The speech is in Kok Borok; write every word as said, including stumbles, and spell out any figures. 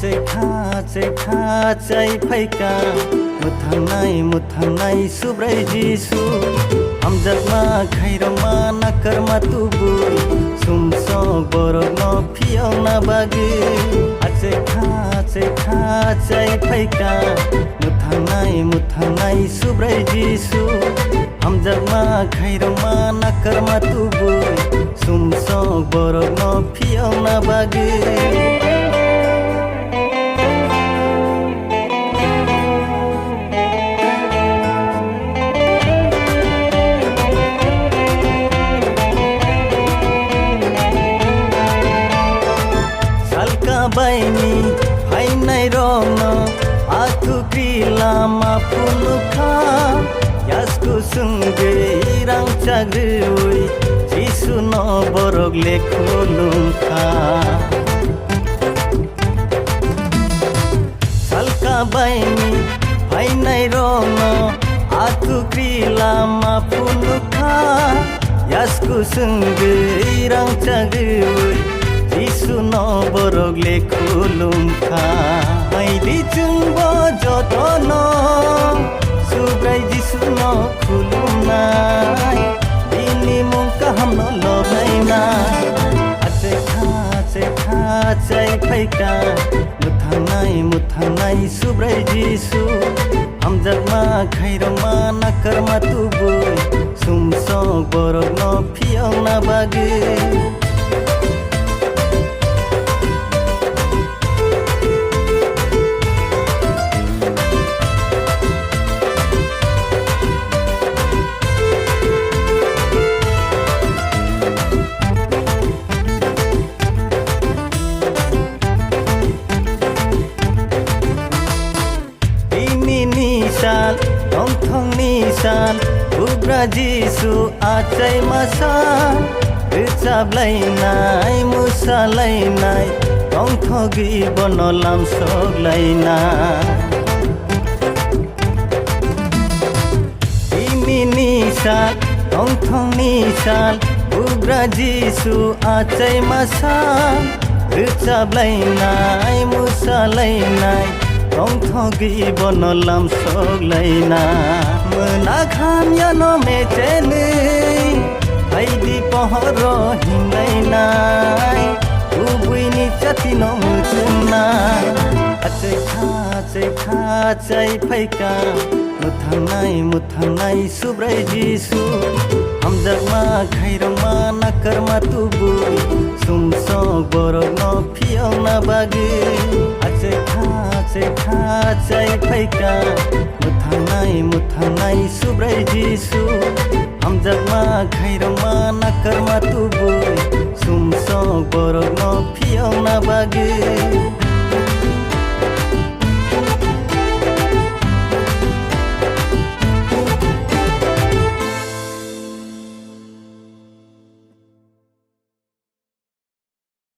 Chekha chekha chai phaika, mwthangnai mwthangnai Subrai Jisu, hamjakma khairokma nakarma tubui, sumsok borokno phiyokna bagwi. Achekha achekha chai phaika, mwthangnai mwthangnai Subrai Jisu, hamjakma khairokma nakarma tubui, sumsok borokno phiyokna bagwi. Salka baini phainai rokno athukri lama phunukha, yasku swngwi rangchak rwui Jisuno borok le khulumkha. Salka baini phainai rokno athukri lama phunukha, yasku swngwi rangchak rwui Jisuno borok le khulumkha. Phaidi chwngbo jotono Subrai Jisuno khulumnai, bini mung kahamno lobainai. Achekha achekha chai phaika, mwthangnai mwthangnai Subrai Jisu, hamjakma khairokma nakarma tubui, sumsok borokno phiyokna bagwi. Tinini sal, tongthokni sal, Bugra Jisu achai masa, rwchap lainai, musa lainai, tongthogwi bono lamsok lainai. Tinini sal, tongthokni sal, Bugra Jisu achai masa, rwchap lainai, musa lainai, tongthogwi bono lamsok laina. Mwnak hamyano mechenwi, phaidi pohoro himlainai, kubuini chatino mwchungnai. Achekha achekha chai phaika, mwthangnai mwthangnai Subrai Jisu, hamjakma khairokma nakarma tubui, sumsok borokno phiyokna bagwi. Achekha achekha chai phaika, mwthangnai mwthangnai Subrai Jisu, hamjakma khairokma nakarma tubui, sumsok borokno phiyokna bagwi.